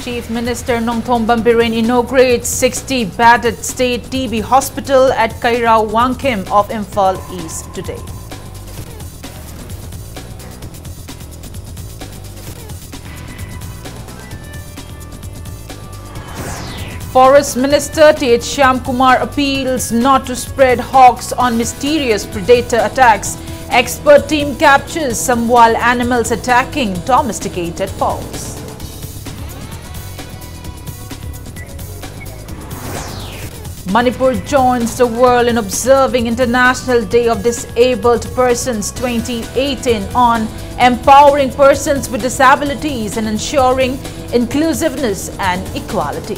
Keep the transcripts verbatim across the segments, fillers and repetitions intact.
Chief Minister Nongthombam Biren inaugurates sixty bedded state T B hospital at Kairao Wangkhem of Imphal East today. Forest Minister T H Shyamkumar appeals not to spread hoax on mysterious predator attacks. Expert team captures some wild animals attacking domesticated fowls. Manipur joins the world in observing International Day of Disabled Persons twenty eighteen on empowering persons with disabilities and ensuring inclusiveness and equality.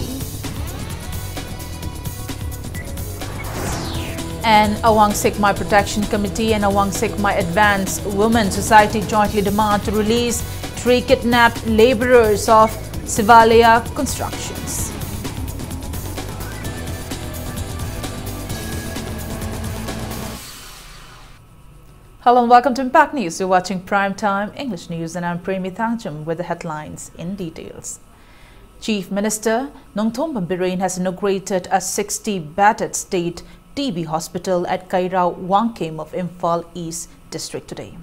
And Awang Sekmai Protection Committee and Awang Sekmai Advanced Women Society jointly demand to release three kidnapped laborers of Sivalaya Constructions. Hello and welcome to Impact News. You're watching Prime Time English News and I'm Premi Thangjam with the headlines in details. Chief Minister Nongthombam Biren has inaugurated a sixty bedded state T B hospital at Kairao Wangkhem of Imphal East District today.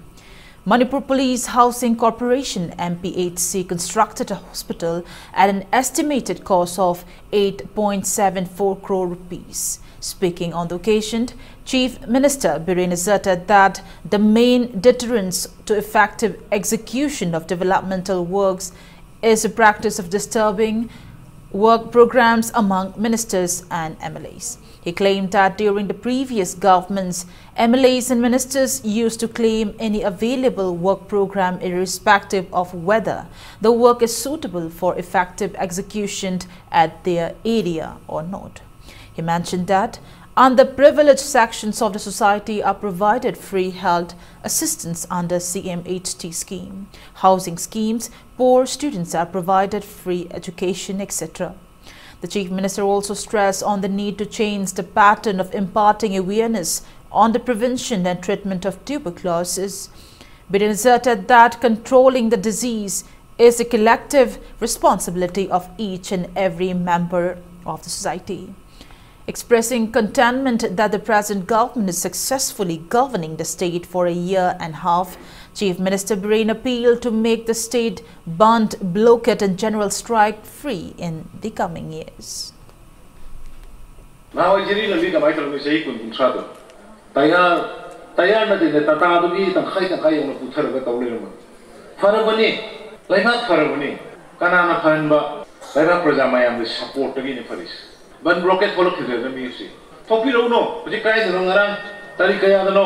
Manipur Police Housing Corporation, M P H C, constructed a hospital at an estimated cost of eight point seven four crore rupees. Speaking on the occasion, Chief Minister Biren asserted that the main deterrence to effective execution of developmental works is the practice of disturbing work programs among ministers and M L As. He claimed that during the previous governments, M L As and ministers used to claim any available work program irrespective of whether the work is suitable for effective execution at their area or not. He mentioned that underprivileged sections of the society are provided free health assistance under C M H T scheme, housing schemes, poor students are provided free education, et cetera. The Chief Minister also stressed on the need to change the pattern of imparting awareness on the prevention and treatment of tuberculosis. Biren asserted that controlling the disease is a collective responsibility of each and every member of the society. Expressing contentment that the present government is successfully governing the state for a year and a half, Chief Minister Biren appealed to make the state bandh, blockade and general strike free in the coming years. ꯅꯍꯥꯟꯋꯥꯏ ꯖꯤꯔꯤ ꯂꯝꯕꯤ ꯀꯃꯥꯏꯅ ꯇꯧꯔꯝꯃꯤ? ꯆꯍꯤ ꯀꯨꯟ ꯀꯨꯟꯊ꯭ꯔꯥꯗꯣ tyre, tyre ꯅꯠꯇꯦꯅꯦ, ꯇꯥꯇꯥꯗꯨꯒꯤ ꯇꯪꯈꯥꯏ ꯇꯪꯈꯥꯏ ꯌꯧꯅ ꯄꯨꯊꯔꯒ ꯇꯧ ꯂꯩꯔꯝꯕꯅꯤ꯫ ꯐꯔꯕꯅꯤ, ꯂꯩꯕꯥꯛ ꯐꯔꯕꯅꯤ꯫ ꯀꯅꯥꯅ ꯐꯍꯟꯕ? ꯂꯩꯕꯥꯛ ꯄ꯭ꯔꯖꯥ ꯃꯌꯥꯝꯒꯤ ꯁꯞꯄꯣꯔꯠꯇꯒꯤꯅꯤ ꯐꯔꯤꯁꯦ꯫ ꯕꯟ ꯕ꯭ꯂꯣꯀꯦꯠ ꯊꯣꯛꯂꯛꯈꯤꯗ꯭ꯔꯦꯗꯅ ꯃꯤꯁꯤ꯫ ꯊꯣꯛꯄꯤꯔꯛꯎꯅꯣ꯫ ꯍꯧꯖꯤꯛ ꯀꯗꯥꯏꯗꯅꯣ? ꯉꯔꯥꯡ ꯇꯥꯔꯤꯛ ꯀꯌꯥꯗꯅꯣ?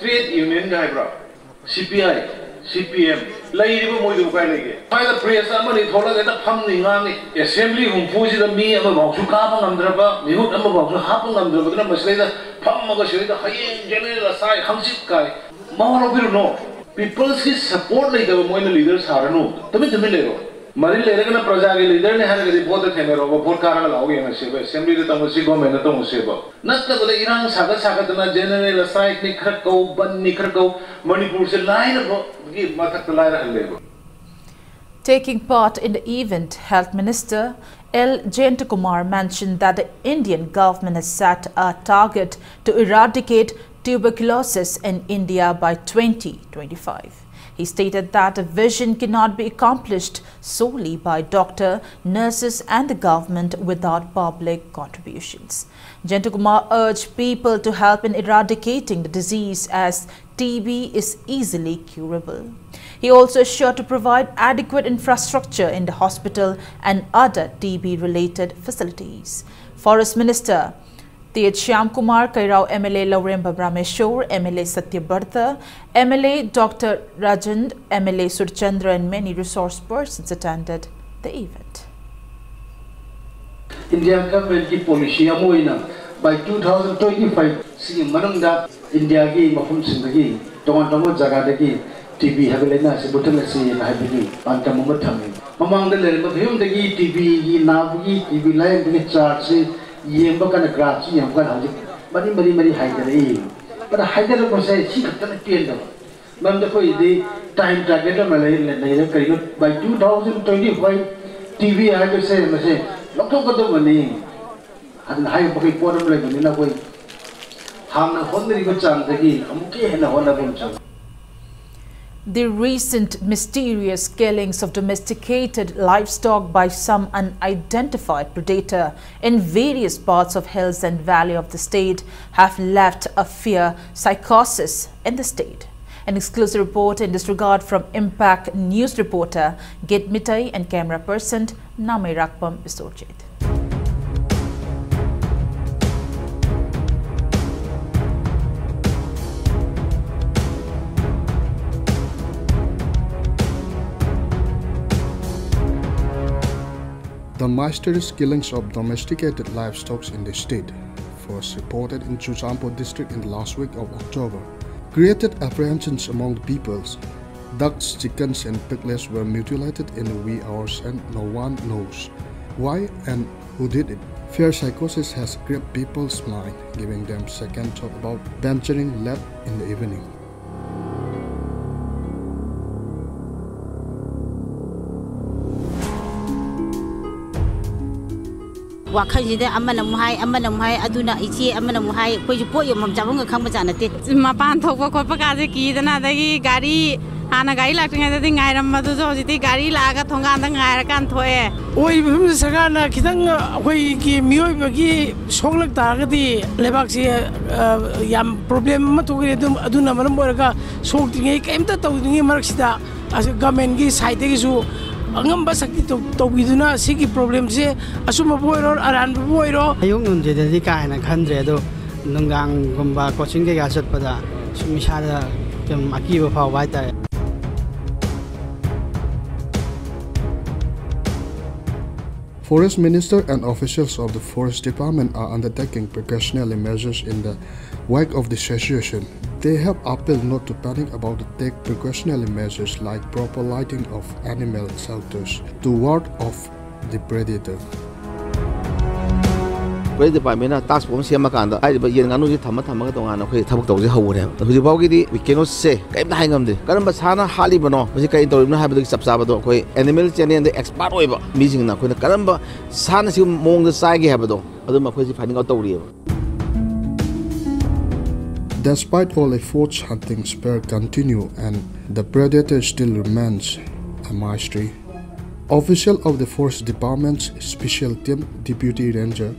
ꯇ꯭ꯔꯦꯗ ꯌꯨꯅꯤꯌꯟꯒ ꯍꯥꯏꯕ꯭ꯔꯥ? ꯁꯤ ꯄꯤ ꯑꯥꯏ, ꯁꯤ ꯄꯤ ꯑꯦꯝ ꯂꯩꯔꯤꯕ ꯃꯣꯏꯗꯨꯕꯨ ꯀꯥꯏ ꯂꯩꯒꯦ? ꯁ꯭ꯋꯥꯏꯗ ꯄ꯭ꯔꯦꯁ ꯑꯃꯅꯤ ꯊꯣꯛꯂꯒ ꯍꯦꯛꯇ ꯐꯝꯅꯤ ꯉꯥꯡꯅꯤ꯫ ꯑꯦꯁꯦꯝꯕ꯭ꯂꯤ ꯍꯨꯝꯐꯨꯁꯤꯗ ꯃꯤ ꯑꯃꯐꯥꯎꯁꯨ ꯀꯥꯕ ꯉꯝꯗ꯭ꯔꯕ, ꯃꯤꯍꯨꯠ ꯑꯃꯐꯥꯎꯁꯨ ꯍꯥꯞꯄ ꯉꯝꯗ꯭ꯔꯕꯗꯨꯅ ꯃꯁꯤꯗꯩꯗ ꯐꯝꯃꯒ ꯁꯤꯗꯩꯗ ꯍꯌꯦꯡ ꯖꯦꯅꯔꯦꯜ ꯑꯁꯥꯏ, ꯍꯪꯆꯤꯠ ꯀꯥꯏ꯫ ꯃꯋꯥ ꯂꯧꯕꯤꯔꯨꯅꯨ꯫ ꯄꯤꯄꯜꯁꯀꯤ ꯁꯄꯣꯔꯠ ꯂꯩꯇꯕ ꯃꯣꯏꯅ ꯂꯤꯗꯔ ꯁꯥꯔꯅꯨ꯫ ꯇꯨꯃꯤꯟ ꯇꯨꯃꯤꯟ ꯂꯩꯔꯣ꯫ ꯃꯔꯤ ꯂꯩꯔꯒꯅ ꯄ꯭ꯔꯖꯥꯒꯤ ꯂꯤꯗꯔꯅꯤ ꯍꯥꯏꯔꯒꯗꯤ ꯚꯣꯠꯇ ꯊꯦꯡꯅꯔꯣꯕ, ꯚꯣꯠ ꯀꯥꯔꯒ ꯂꯥꯛꯑꯣ ꯌꯦꯡꯉꯁꯦꯕ, ꯑꯦꯁꯦꯝꯕ꯭ꯂꯤꯗ ꯇꯧꯅꯁꯤ, ꯒꯣꯔꯃꯦꯟꯗ ꯇꯧꯅꯁꯦꯕ꯫ ꯅꯠꯇꯕꯗ ꯏꯔꯥꯡ ꯁꯥꯒꯠ ꯁꯥꯒꯠꯇꯅ ꯖꯦꯅꯔꯦꯜ ꯑꯁꯥꯏꯠꯅꯤ ꯈꯔ ꯀꯧ, ꯕꯟꯅꯤ ꯈꯔ ꯀꯧ, ꯃꯅꯤꯄꯨꯔꯁꯦ ꯂꯥꯏꯔꯕꯒꯤ ꯃꯊꯛꯇ ꯂꯥꯏꯔꯍꯜꯂꯦꯕ꯫ Taking part in the event, Health Minister L Jayantakumar mentioned that the Indian government has set a target to eradicate tuberculosis in India by twenty twenty-five. He stated that a vision cannot be accomplished solely by doctor, nurses and the government without public contributions. Jayantakumar urged people to help in eradicating the disease as T B is easily curable. He also assured to provide adequate infrastructure in the hospital and other T B-related facilities. Forest Minister Th Shyamkumar, Kairao M L A Laurembam Rameshwar, M L A Satyabrata, M L A Doctor Rajan, M L A Surchandra and many resource persons attended the event. India government ꯀꯤ policy ꯑꯃ ꯑꯣꯏꯅ by two thousand twenty five ꯁꯤꯒꯤ ꯃꯅꯨꯡꯗ India ꯒꯤ ꯃꯐꯝꯁꯤꯡꯗꯒꯤ ꯇꯣꯉꯥꯟ ꯇꯣꯉꯥꯟꯕ ꯖꯒꯥꯗꯒꯤ T B ꯍꯥꯏꯕ ꯂꯥꯏꯅꯥꯁꯤ ꯃꯨꯠꯊꯠꯂꯁꯤ ꯍꯥꯏꯕꯒꯤ ꯄꯥꯟꯗꯝ ꯑꯃ ꯊꯝꯃꯤ꯫ ꯃꯃꯥꯡꯗ ꯂꯩꯔꯝꯕ ꯐꯤꯕꯝꯗꯒꯤ T B ꯒꯤ ꯅꯥꯕꯒꯤ, T B ꯂꯥꯏꯌꯦꯡꯕꯒꯤ charge ꯁꯤ ꯌꯦꯡꯕ ꯀꯥꯟꯗ, graph ꯁꯤ ꯌꯦꯡꯕ ꯀꯥꯟꯗ ꯍꯧꯖꯤꯛ ꯃꯔꯤ ꯃꯔꯤ ꯃꯔꯤ ꯍꯥꯏꯊꯔꯛꯏ꯫ ꯑꯗ ꯍꯥꯏꯊꯔꯛꯄꯁꯦ ꯁꯤ ꯈꯛꯇꯅ ꯄꯦꯟꯗꯕ꯫ ꯃꯔꯝꯗꯤ ꯑꯩꯈꯣꯏꯗꯤ time target ꯑꯃ ꯂꯩ ꯂꯩꯔꯦ꯫ ꯀꯔꯤꯅꯣ, by two thousand twenty five T V ꯍꯥꯏꯕꯁꯦ ꯃꯁꯦ ꯂꯧꯊꯣꯛꯀꯗꯕꯅꯤ꯫ ꯑꯗꯨꯅ ꯍꯥꯏꯔꯤꯕ ꯃꯈꯩ ꯄꯣꯠ ꯑꯃ ꯂꯩꯕꯅꯤꯅ ꯑꯩꯈꯣꯏ ꯍꯥꯟꯅ ꯍꯣꯠꯅꯔꯤꯕ ꯆꯥꯡꯗꯒꯤ ꯑꯃꯨꯛꯀ ꯍꯦꯟꯅ ꯍꯣꯠꯅꯕ ꯑꯃ ꯆꯪꯉꯤ꯫ The recent mysterious killings of domesticated livestock by some unidentified predator in various parts of hills and valley of the state have left a fear psychosis in the state. An exclusive report in this regard from Impact News reporter Git Mitai and camera person Namai Rakpam Biswajit. The mysterious killings of domesticated livestock in the state, first reported in Churachandpur district in the last week of October, created apprehensions among the peoples. Ducks, chickens, and piglets were mutilated in the wee hours, and no one knows why and who did it. Fear psychosis has gripped people's mind, giving them second thought about venturing late in the evening. ꯋꯥꯈꯜꯁꯤꯗ ꯑꯃꯅ ꯑꯃꯨꯛ ꯍꯥꯏ, ꯑꯃꯅ ꯑꯃꯨꯛ ꯍꯥꯏ, ꯑꯗꯨꯅ ꯏꯆꯦ ꯑꯃꯅ ꯑꯃꯨꯛ ꯍꯥꯏ, ꯑꯩꯈꯣꯏꯁꯨ ꯄꯣꯠ ꯌꯣꯟꯐꯝ ꯆꯥꯐꯝꯒ ꯈꯪꯕꯖꯥꯠ ꯅꯠꯇꯦ꯫ ꯃꯄꯥꯟ ꯊꯣꯛꯄ ꯈꯣꯠꯄ ꯀꯥꯁꯦ ꯀꯤꯗꯅ, ꯑꯗꯒꯤ ꯒꯥꯔꯤ, ꯍꯥꯟꯅ ꯒꯥꯔꯤ ꯂꯥꯛꯇ꯭ꯔꯤꯉꯩꯗꯗꯤ ꯉꯥꯏꯔꯝꯕꯗꯨꯁꯨ ꯍꯧꯖꯤꯛꯇꯤ ꯒꯥꯔꯤ ꯂꯥꯛꯑꯒ ꯊꯣꯡꯒꯥꯟꯗ ꯉꯥꯏꯔꯀꯥꯟ ꯊꯣꯛꯑꯦ꯫ ꯑꯣꯏꯔꯤꯕ ꯐꯤꯕꯝꯁꯤꯗ ꯁꯔꯀꯥꯔꯅ ꯈꯤꯇꯪ ꯑꯩꯈꯣꯏꯒꯤ ꯃꯤꯑꯣꯏꯕꯒꯤ ꯁꯣꯛꯂꯛ ꯇꯥꯔꯒꯗꯤ ꯂꯩꯕꯥꯛꯁꯤ, ꯑ, ꯌꯥꯝ problem ꯑꯃ ꯊꯣꯛꯀꯅꯤ꯫ ꯑꯗꯨꯝ, ꯑꯗꯨꯅ ꯃꯔꯝ ꯑꯣꯏꯔꯒ ꯁꯣꯛꯇ꯭ꯔꯤꯉꯩ, ꯀꯔꯤꯝꯇ ꯇꯧꯗ꯭ꯔꯤꯉꯩ ꯃꯔꯛꯁꯤꯗ ꯑꯁꯤ governmentꯀꯤ sideꯇꯒꯤꯁꯨ ꯑꯉꯝꯕ ꯁꯛꯇꯤ ꯇꯧ-, ꯇꯧꯕꯤꯗꯨꯅ ꯁꯤꯒꯤ problemꯁꯦ ꯑꯆꯨꯝꯕꯕꯨ ꯑꯣꯏꯔꯣ, ꯑꯔꯥꯟꯕꯕꯨ ꯑꯣꯏꯔꯣ꯫ ꯑꯌꯨꯛ ꯅꯨꯡꯊꯤꯜꯗꯗꯤ ꯀꯥ ꯍꯦꯟꯅ ꯈꯟꯗ꯭ꯔꯦ, ꯑꯗꯣ ꯅꯨꯡꯗꯥꯡꯒꯨꯝꯕ coaching ꯀꯩꯀꯥ ꯆꯠꯄꯗ ꯁꯨꯝ ꯏꯁꯥꯗ ꯁꯨꯝ ꯑꯀꯤꯕ ꯐꯥꯎꯕ ꯍꯥꯏꯇꯥꯔꯦ꯫ Forest Minister and officials of the Forest Department are undertaking precautionary measures in the wake of the situation. They have appealed not to panic about the take precautionary measures like proper lighting of animal shelters to ward off the predator. Forest ꯗꯤꯄꯥꯔꯠꯃꯦꯟꯅ ꯇꯥꯛꯁ force ꯑꯃ ꯁꯦꯝꯃꯀꯥꯟꯗ ꯍꯥꯏꯔꯤꯕ ꯌꯦꯟ ꯉꯥꯅꯨꯁꯤ ꯊꯝꯃ ꯊꯝꯃꯒ ꯇꯣꯉꯥꯟꯅ ꯑꯩꯈꯣꯏ ꯊꯕꯛ ꯇꯧꯕꯁꯦ ꯍꯧꯈ꯭ꯔꯦꯕ꯫ ꯍꯧꯖꯤꯛ ꯐꯥꯎꯒꯤꯗꯤ ꯀꯩꯅꯣꯁꯦ ꯀꯔꯤꯝꯇ ꯍꯥꯏ ꯉꯝꯗꯦ꯫ ꯀꯔꯝꯕ ꯁꯥꯅ ꯍꯥꯠꯂꯤꯕꯅꯣ, ꯃꯁꯤ ꯀꯔꯤ ꯇꯧꯔꯤꯕꯅꯣ ꯍꯥꯏꯕꯗꯨꯒꯤ ꯆꯞ ꯆꯥꯕꯗꯣ ꯑꯩꯈꯣꯏ ꯑꯦꯅꯤꯃꯦꯜ ꯆꯦꯅꯦꯜꯗ ꯑꯦꯛꯁꯄꯥꯔꯠ ꯑꯣꯏꯕ ꯃꯤꯁꯤꯡꯅ ꯑꯩꯈꯣꯏꯅ ꯀꯔꯝꯕ ꯁꯥꯅ ꯁꯤ ꯃꯑꯣꯡꯗ ꯆꯥꯏꯒꯦ ꯍꯥꯏꯕꯗꯣ ꯑꯗꯨꯝ ꯑꯩꯈꯣꯏꯁꯤ ꯐꯥꯏꯟꯗꯤꯡ out ꯇꯧꯔꯤꯑꯕ꯫ Despite all efforts, hunting spear continue and the predator still remains a mystery. Official of the Forest Department's Special Team Deputy Ranger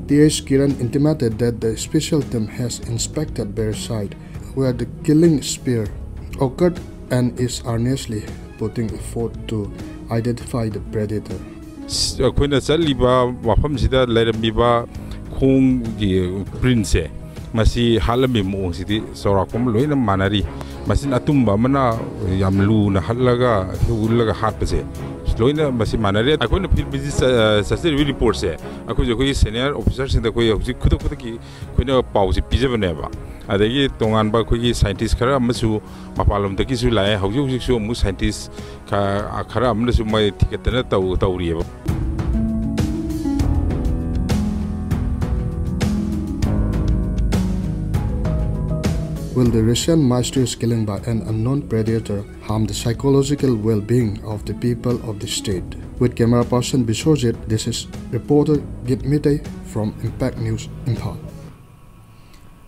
T S Kiran intimated that the special team has inspected bear site where the killing spear occurred and is earnestly putting effort to identify the predator. ꯑꯩꯈꯣꯏꯅ ꯆꯠꯂꯤꯕ ꯃꯐꯝꯁꯤꯗ ꯂꯩꯔꯝꯃꯤꯕ ꯈꯣꯡꯒꯤ ꯄ꯭ꯔꯤꯟꯁꯦ, ꯃꯁꯤ ꯍꯥꯠꯂꯝꯃꯤ ꯃꯑꯣꯡꯁꯤꯗꯤ ꯆꯥꯎꯔꯥꯛꯄ ꯑꯃ ꯂꯣꯏꯅ ꯃꯥꯟꯅꯔꯤ꯫ ꯃꯁꯤꯅ ꯑꯇꯨꯝꯕ ꯑꯃꯅ ꯌꯥꯝ ꯂꯨꯅ ꯍꯠꯂꯒ ꯍꯨꯜꯂꯒ ꯍꯥꯠꯄꯁꯦ ꯂꯣꯏꯅ ꯃꯁꯤ ꯃꯥꯟꯅꯔꯤ꯫ ꯑꯩꯈꯣꯏꯅ ꯐꯤꯜ ꯚꯤꯖꯤꯠ ꯆ-, ꯆꯠꯆꯔꯤꯕ ꯔꯤꯄꯣꯔꯠꯁꯦ ꯑꯩꯈꯣꯏꯁꯨ ꯑꯩꯈꯣꯏꯒꯤ ꯁꯦꯅꯤꯌꯔ ꯑꯣꯐꯤꯁꯥꯔꯁꯤꯡꯗ ꯑꯩꯈꯣꯏ ꯍꯧꯖꯤꯛ ꯈꯨꯗꯛ ꯈꯨꯗꯛꯀꯤ ꯑꯩꯈꯣꯏꯅ ꯄꯥꯎꯁꯦ ꯄꯤꯖꯕꯅꯦꯕ꯫ ꯑꯗꯒꯤ ꯇꯣꯉꯥꯟꯕ ꯑꯩꯈꯣꯏꯒꯤ ꯁꯥꯏꯟꯇꯤꯁ ꯈꯔ ꯑꯃꯁꯨ ꯃꯄꯥꯟꯂꯣꯝꯗꯒꯤꯁꯨ ꯂꯥꯛꯑꯦ꯫ ꯍꯧꯖꯤꯛ ꯍꯧꯖꯤꯛꯁꯨ ꯑꯃꯨꯛ ꯁꯥꯏꯟꯇꯤꯁ ꯈ-, ꯈꯔ ꯑꯃꯅꯁꯨ ꯃꯣꯏ ꯊꯤꯒꯠꯇꯅ ꯇꯧ-, ꯇꯧꯔꯤꯑꯕ꯫ Will the recent mysterious killing by an unknown predator harm the psychological well-being of the people of the state? With camera person Biswajit, this is reporter Gitmite from Impact News, Imphal.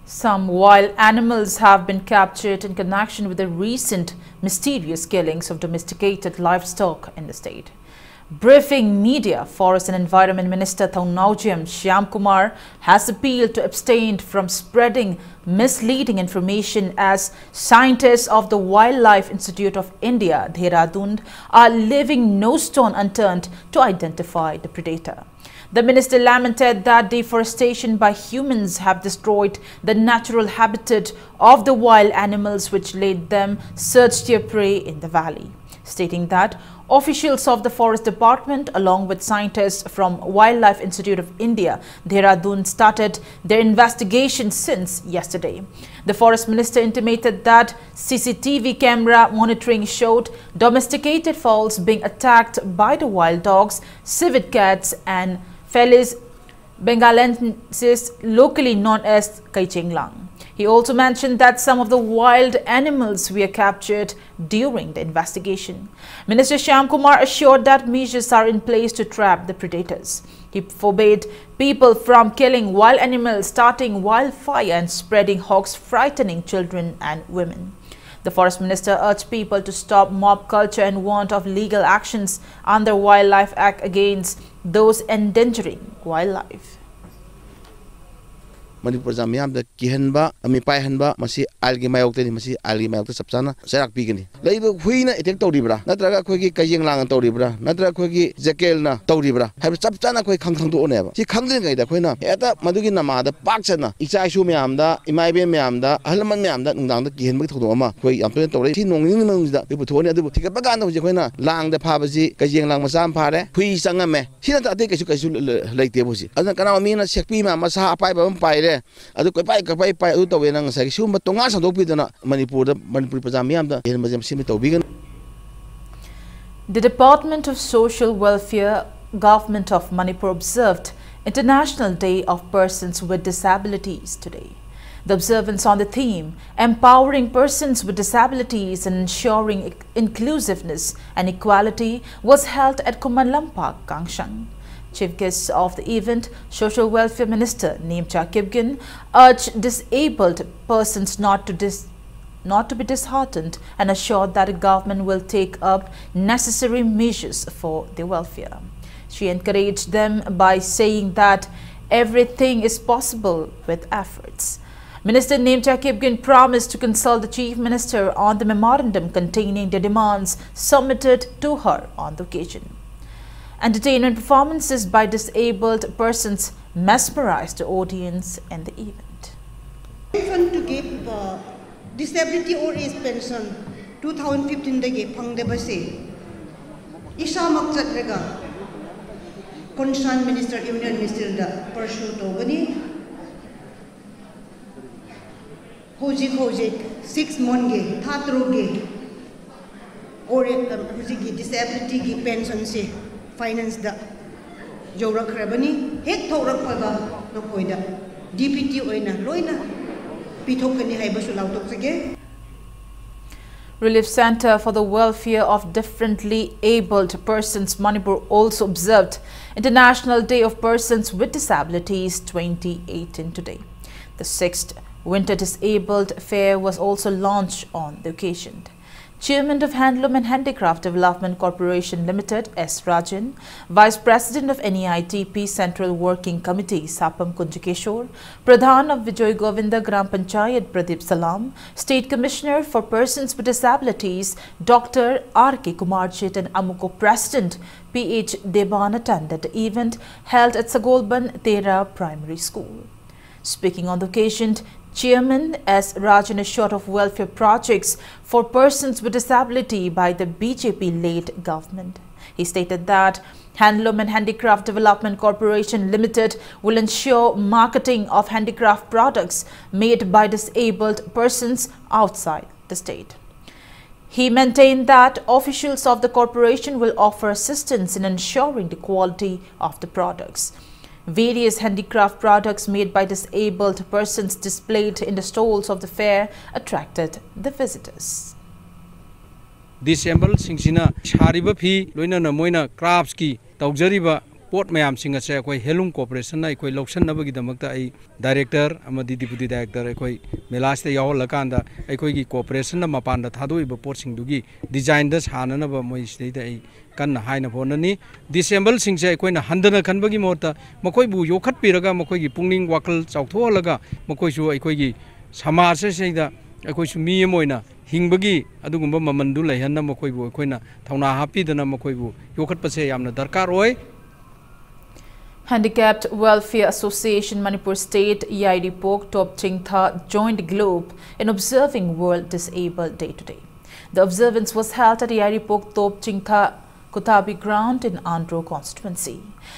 Some wild animals have been captured in connection with the recent mysterious killings of domesticated livestock in the state. Briefing media, Forest and Environment Minister Thongnaojam Shyamkumar has appealed to abstain from spreading misleading information as scientists of the Wildlife Institute of India, Dehradun, are leaving no stone unturned to identify the predator. The minister lamented that deforestation by humans have destroyed the natural habitat of the wild animals which let them search their prey in the valley, stating that officials of the Forest Department, along with scientists from Wildlife Institute of India, Dehradun, started their investigation since yesterday. The forest minister intimated that C C T V camera monitoring showed domesticated fowls being attacked by the wild dogs, civet cats, and felis Bengalensis, locally known as Kaichenglang. He also mentioned that some of the wild animals were captured during the investigation. Minister Shyam Kumar assured that measures are in place to trap the predators. He forbade people from killing wild animals, starting wildfire and spreading hoax, frightening children and women. The forest minister urged people to stop mob culture and warned of legal actions under Wildlife Act against those endangering wildlife. Manipur ꯄ꯭ꯔꯖꯥ ꯃꯤꯌꯥꯝꯗ ꯀꯤꯍꯟꯕ, ꯃꯤꯄꯥꯏꯍꯟꯕ, ꯃꯁꯤ ꯑꯥꯏꯟꯒꯤ ꯃꯥꯌꯣꯛꯇꯅꯤ꯫ ꯃꯁꯤ ꯑꯥꯏꯟꯒꯤ ꯃꯥꯌꯣꯛꯇ ꯆꯞ ꯆꯥꯅ ꯆꯩꯔꯥꯛ ꯄꯤꯒꯅꯤ꯫ ꯂꯩꯔꯤꯕ ꯍꯨꯏꯅ ꯑꯦꯇꯦꯛ ꯇꯧꯔꯤꯕ꯭ꯔꯥ, ꯅꯠꯇ꯭ꯔꯒ ꯑꯩꯈꯣꯏꯒꯤ ꯀꯩꯌꯦꯡꯂꯥꯡꯅ ꯇꯧꯔꯤꯕ꯭ꯔꯥ, ꯅꯠꯇ꯭ꯔꯒ ꯑꯩꯈꯣꯏꯒꯤ ꯖꯦꯀꯦꯜꯅ ꯇꯧꯔꯤꯕ꯭ꯔꯥ ꯍꯥꯏꯕ ꯆꯞ ꯆꯥꯅ ꯑꯩꯈꯣꯏ ꯈꯪ-, ꯈꯪꯗꯣꯛꯑꯅꯦꯕ꯫ ꯁꯤ ꯈꯪꯗ꯭ꯔꯤꯉꯩꯗ ꯑꯩꯈꯣꯏꯅ ꯍꯦꯛꯇ ꯃꯗꯨꯒꯤ ꯅꯃꯥꯗ ꯄꯥꯛ ꯆꯠꯅ ꯏꯆꯥ ꯏꯁꯨ ꯃꯌꯥꯝꯗ, ꯏꯃꯥ ꯏꯕꯦꯟ ꯃꯌꯥꯝꯗ, ꯑꯍꯜ ꯂꯃꯟ ꯃꯌꯥꯝꯗ ꯅꯨꯡꯗꯥꯡꯗ ꯀꯤꯍꯟꯕꯒꯤ ꯊꯧꯗꯣꯛ ꯑꯃ ꯑꯩꯈꯣꯏ ꯌꯥꯝ ꯇꯣꯏꯅ ꯇꯧꯔꯛꯏ꯫ ꯁꯤ ꯅꯣꯡ ꯅꯤꯅꯤ ꯃꯅꯨꯡꯁꯤꯗ ꯑꯩꯈꯣꯏ ꯄꯨꯊꯣꯛꯑꯅꯤ꯫ ꯑꯗꯨꯕꯨ ꯊꯤꯒꯠꯄ ꯀꯥꯟꯗ ꯍꯧꯖꯤꯛ ꯑꯩꯈꯣꯏꯅ ꯂꯥꯡꯗ ꯐꯥꯕꯁꯤ ꯀꯩꯌꯦꯡꯂꯥꯡ ꯃꯆꯥ ꯑꯃ ꯐꯥꯔꯦ, ꯍꯨꯏ ꯆꯪꯉꯝꯃꯦ꯫ ꯁꯤ ꯅꯠꯇ꯭ꯔ ꯑꯇꯩ ꯀꯩꯁꯨ, ꯀꯩꯁꯨ ꯂ-, ꯂ-, ꯂꯩꯇꯦꯕ ꯍꯧꯖꯤꯛ꯫ ꯑꯗꯨꯅ ꯀꯅꯥꯒꯨꯝꯕ ꯃꯤꯅ ꯁꯦꯛꯄꯤ ꯑꯃ, ꯃꯁꯥ ꯑꯄꯥꯏꯕ ꯑꯃ ꯄꯥꯏꯔꯦ, ꯑꯗꯨ ꯀꯣꯏꯄꯥꯏ ꯀꯣꯏꯄꯥꯏ ꯄꯥꯏ, ꯑꯗꯨ ꯇꯧꯋꯦꯅ ꯉꯁꯥꯏꯒꯤ ꯁꯤꯒꯨꯝꯕ ꯇꯣꯉꯥꯟ ꯁꯟꯗꯣꯛꯄꯤꯗꯅ ꯃꯅꯤꯄꯨꯔꯗ, ꯃꯅꯤꯄꯨꯔꯤ ꯄ꯭ꯔꯖꯥ ꯃꯤꯌꯥꯝꯗ ꯍꯦꯟꯕꯁꯦ ꯁꯤꯃ ꯇꯧꯕꯤꯒꯅꯨ꯫ The Department of Social Welfare, Government of Manipur observed International Day of Persons with Disabilities today. The observance on the theme, Empowering Persons with Disabilities and Ensuring Inclusiveness and Equality, was held at Khuman Lampak, Kangshang. Chief guests of the event, Social Welfare Minister Neemcha Kipgen, urged disabled persons not to dis-, not to be disheartened and assured that the government will take up necessary measures for their welfare. She encouraged them by saying that everything is possible with efforts. Minister Neemcha Kipgen promised to consult the Chief Minister on the memorandum containing the demands submitted to her on the occasion. Entertainment performances by disabled persons mesmerized the audience in the event. Fund to give uh, disability or age pension two thousand fifteen ꯗꯒꯤ ꯐꯪꯗꯕꯁꯦ ꯏꯁꯥꯃꯛ ꯆꯠꯂꯒ concerned minister, union ministerꯗ pursue ꯇꯧꯒꯅꯤ꯫ ꯍꯧꯖꯤꯛ ꯍꯧꯖꯤꯛ six monthꯒꯤ, ꯊꯥ ꯇꯔꯨꯛꯀꯤ or ꯍꯧꯖꯤꯛꯀꯤ disabilityꯒꯤ pensionꯁꯦ financeꯗ ꯌꯧꯔꯛꯈ꯭ꯔꯕꯅꯤ꯫ ꯍꯦꯛ ꯊꯣꯛꯂꯛꯄꯒ ꯅꯈꯣꯏꯗ ꯗꯤ ꯕꯤ ꯇꯤ ꯑꯣꯏꯅ ꯂꯣꯏꯅ ꯄꯤꯊꯣꯛꯀꯅꯤ ꯍꯥꯏꯕꯁꯨ ꯂꯥꯎꯊꯣꯛꯆꯒꯦ꯫ Relief Centre for the Welfare of Differently Abled Persons Manipur also observed International Day of Persons with Disabilities twenty eighteen today. The sixth Winter Disabled Fair was also launched on the occasion. Chairman of Handloom and Handicraft Development Corporation Limited, S Rajan, Vice President of N E I T P Central Working Committee, Sapam Kunjikeshwar, Pradhan of Vijay Govinda Gram Panchayat, Pradeep Salam, State Commissioner for Persons with Disabilities, Doctor R K Kumarjit, and AMUCO President P H Deban attended the event held at Sagolban Tera Primary School. Speaking on the occasion, Chairman S Rajan assured of welfare projects for persons with disability by the B J P led government. He stated that Handloom and Handicraft Development Corporation Limited will ensure marketing of handicraft products made by disabled persons outside the state. He maintained that officials of the corporation will offer assistance in ensuring the quality of the products. Various handicraft products made by disabled persons displayed in the stalls of the fair attracted the visitors. Disabled ꯁꯤꯡꯁꯤꯅ ꯁꯥꯔꯤꯕ ꯐꯤ, ꯂꯣꯏꯅꯅ ꯃꯣꯏꯅ craftꯁꯀꯤ ꯇꯧꯖꯔꯤꯕ ꯄꯣꯠ ꯃꯌꯥꯝꯁꯤꯡ ꯑꯁꯦ ꯑꯩꯈꯣꯏ Handloom Corporationꯅ ꯑꯩꯈꯣꯏ ꯂꯧꯁꯤꯟꯅꯕꯒꯤꯗꯃꯛꯇ ꯑꯩ Director ꯑꯃꯗꯤ Deputy Director ꯑꯩꯈꯣꯏ ꯃꯦꯂꯥꯁꯤꯗ ꯌꯥꯎꯍꯜꯂꯀꯥꯟꯗ ꯑꯩꯈꯣꯏꯒꯤ corporationꯅ ꯃꯄꯥꯟꯗ ꯊꯥꯗꯣꯛꯏꯕ ꯄꯣꯠꯁꯤꯡꯗꯨꯒꯤ designꯗ ꯁꯥꯅꯅꯕ ꯃꯣꯏ ꯁꯤꯗꯩꯗ ꯑꯩ ꯀꯟꯅ ꯍꯥꯏꯅꯕ ꯍꯣꯠꯅꯅꯤ꯫ Disabled ꯁꯤꯡꯁꯦ ꯑꯩꯈꯣꯏꯅ ꯍꯟꯊꯅ ꯈꯟꯕꯒꯤ ꯃꯍꯨꯠꯇ ꯃꯈꯣꯏꯕꯨ ꯌꯣꯛꯈꯠꯄꯤꯔꯒ ꯃꯈꯣꯏꯒꯤ ꯄꯨꯛꯅꯤꯡ ꯋꯥꯈꯜ ꯆꯥꯎꯊꯣꯛꯍꯜꯂꯒ ꯃꯈꯣꯏꯁꯨ ꯑꯩꯈꯣꯏꯒꯤ ꯁꯃꯥꯖ ꯑꯁꯤꯗ ꯑꯩꯈꯣꯏꯁꯨ ꯃꯤ ꯑꯃ ꯑꯣꯏꯅ ꯍꯤꯡꯕꯒꯤ ꯑꯗꯨꯒꯨꯝꯕ ꯃꯃꯜꯗꯨ ꯂꯩꯍꯟꯅꯕ ꯃꯈꯣꯏꯕꯨ ꯑꯩꯈꯣꯏꯅ ꯊꯧꯅꯥ ꯍꯥꯞꯄꯤꯗꯅ ꯃꯈꯣꯏꯕꯨ ꯌꯣꯛꯈꯠꯄꯁꯦ ꯌꯥꯝꯅ ꯗꯔꯀꯥꯔ ꯑꯣꯏ꯫ Handicapped Welfare Association Manipur State, Yairipok Top Chingtha joined Globe in observing World Disabled Day today. The observance was held at Yairipok Top Chingtha Kutabi ground in Andro constituency.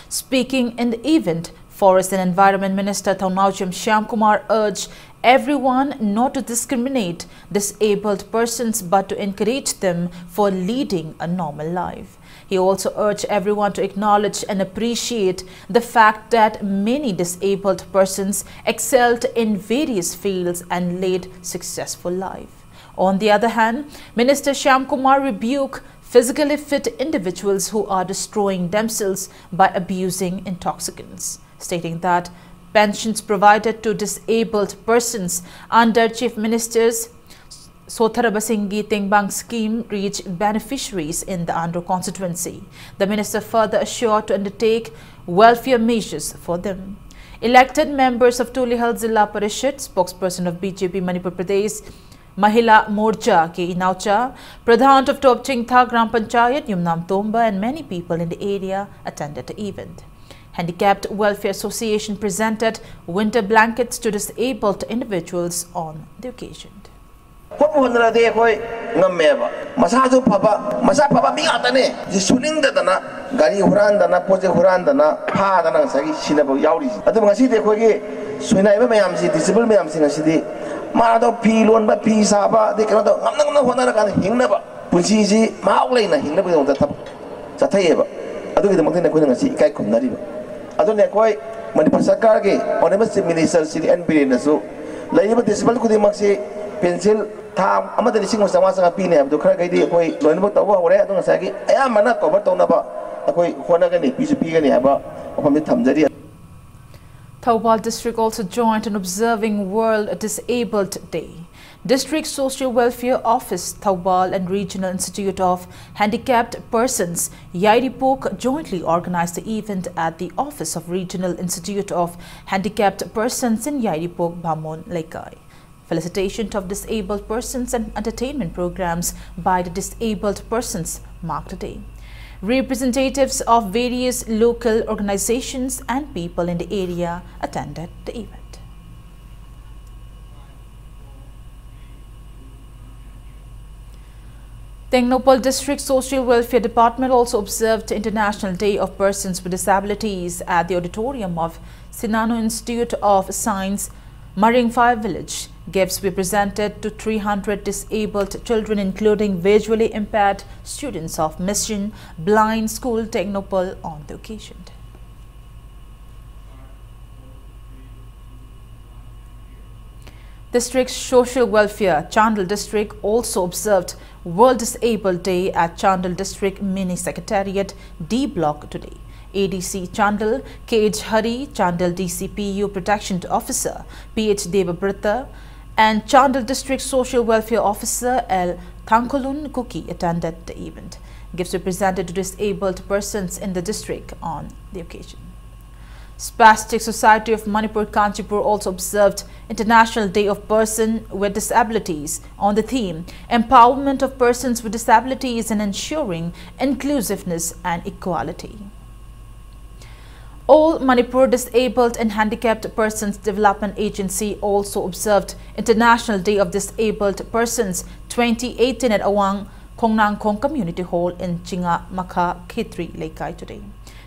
Speaking in the event, Forest and Environment Minister Thounaojam Shyamkumar urged everyone not to discriminate disabled persons but to encourage them for leading a normal life. He also urged everyone to acknowledge and appreciate the fact that many disabled persons excelled in various fields and led successful life. On the other hand, Minister Shyamkumar rebuked physically fit individuals who are destroying themselves by abusing intoxicants, stating that pensions provided to disabled persons under Chief Minister's Sotharabasinghi Tengbang scheme reach beneficiaries in the Andro constituency. The minister further assured to undertake welfare measures for them. Elected members of Tulihal Zilla Parishad, spokesperson of B J P Manipur Pradesh, Mahila Morcha K. Inaucha, Pradhan of Topchingtha Gram Panchayat, Yumnam Tomba, and many people in the area attended the event. Handicapped Welfare Association presented winter blankets to disabled individuals on the occasion. ꯍꯣꯠꯄꯨ ꯍꯣꯠꯅꯔꯗꯤ ꯑꯩꯈꯣꯏ ꯉꯝꯃꯦꯕ꯫ ꯃꯁꯥꯁꯨ ꯐꯕ, ꯃꯁꯥ ꯐꯕ ꯃꯤ ꯉꯥꯛꯇꯅꯦ꯫ ꯁꯤ ꯁꯨꯅꯤꯡꯗꯗꯅ, ꯒꯥꯔꯤ ꯍꯨꯔꯥꯟꯗꯅ, ꯄꯣꯠ ꯆꯩ ꯍꯨꯔꯥꯟꯗꯅ, ꯐꯥꯗꯅ ꯉꯁꯥꯏꯒꯤ ꯁꯤꯅꯕ ꯌꯥꯎꯔꯤꯁꯦ꯫ ꯑꯗꯨꯕꯨ ꯉꯁꯤꯗꯤ ꯑꯩꯈꯣꯏꯒꯤ ꯁꯣꯏꯅꯥꯏꯕ ꯃꯌꯥꯝꯁꯤ, disabled ꯃꯌꯥꯝꯁꯤ ꯉꯁꯤꯗꯤ ꯃꯥꯗꯣ ꯐꯤ ꯂꯣꯟꯕ, ꯐꯤ ꯁꯥꯕ, ꯑꯗꯩ ꯀꯩꯅꯣ ꯇꯧ, ꯉꯝꯅ ꯉꯝꯅ ꯍꯣꯠꯅꯔꯀꯥꯟꯗ ꯍꯤꯡꯅꯕ ꯄꯨꯟꯁꯤꯁꯤ ꯃꯍꯥꯎ ꯂꯩꯅ ꯍꯤꯡꯅꯕꯒꯤꯗꯃꯛꯇ ꯊꯕꯛ ꯆꯠꯊꯩꯌꯦꯕ꯫ ꯑꯗꯨꯒꯤꯗꯃꯛꯇꯅꯤ ꯑꯩꯈꯣꯏꯅ ꯉꯁꯤ ꯏꯀꯥꯏ ꯈꯨꯝꯅꯔꯤꯕ꯫ ꯑꯗꯨꯅ ꯑꯩꯈꯣꯏ ꯃꯅꯤꯄꯨꯔ ꯁꯔꯀꯥꯔꯒꯤ Honourable Chief Minister Shri N ꯕꯤꯔꯦꯟꯅꯁꯨ ꯂꯩꯔꯤꯕ disabled ꯈꯨꯗꯤꯡꯃꯛꯁꯤ pencil ꯊꯥ ꯑꯃꯗ ꯂꯤꯁꯤꯡ ꯑꯃ ꯆꯥꯝꯃꯉꯥ ꯆꯥꯝꯃꯉꯥ ꯄꯤꯅꯤ ꯍꯥꯏꯕꯗꯨ ꯈꯔ ꯈꯩꯗꯤ ꯑꯩꯈꯣꯏ ꯂꯣꯏꯅꯃꯛ ꯇꯧꯕ ꯍꯧꯔꯦ꯫ ꯑꯗꯨ ꯉꯁꯥꯏꯒꯤ ꯑꯌꯥꯝꯕꯅ cover ꯇꯧꯅꯕ ꯑꯩꯈꯣꯏ ꯍꯣꯠꯅꯒꯅꯤ, ꯄꯤꯁꯨ ꯄꯤꯒꯅꯤ ꯍꯥꯏꯕ ꯋꯥꯐꯝꯁꯤ ꯊꯝꯖꯔꯤ꯫ Thoubal District also joined in observing World Disabled Day. District Social Welfare Office, Thoubal and Regional Institute of Handicapped Persons, Yairipok, jointly organized the event at the office of Regional Institute of Handicapped Persons in Yairipok, Bamon Leikai. Felicitation of disabled persons and entertainment programs by the disabled persons marked the day. Representatives of various local organizations and people in the area attended the event. Tengnoupal District Social Welfare Department also observed International Day of Persons with Disabilities at the auditorium of Shinano Institute of Science, Maringphai village. Gifts were presented to three hundred disabled children, including visually impaired students of Mission Blind School, Tengnoupal, on the occasion. District Social Welfare, Chandel District also observed World Disabled Day at Chandel District Mini Secretariat D Block today. A D C Chandel, K H Hari, Chandel D C P U Protection Officer P H Debabrata, and Chandel District Social Welfare Officer L Thangkholun Kuki attended the event. Gifts were presented to disabled persons in the district on the occasion. Spastic Society of Manipur Kanchanpur also observed International Day of Person with Disabilities on the theme Empowerment of Persons with Disabilities and Ensuring Inclusiveness and Equality. All Manipur Disabled and Handicapped Persons Development Agency also observed International Day of Disabled Persons twenty eighteen at Awang Khongnangkhong Community Hall in Chinga Makha, Khetri Leikai today.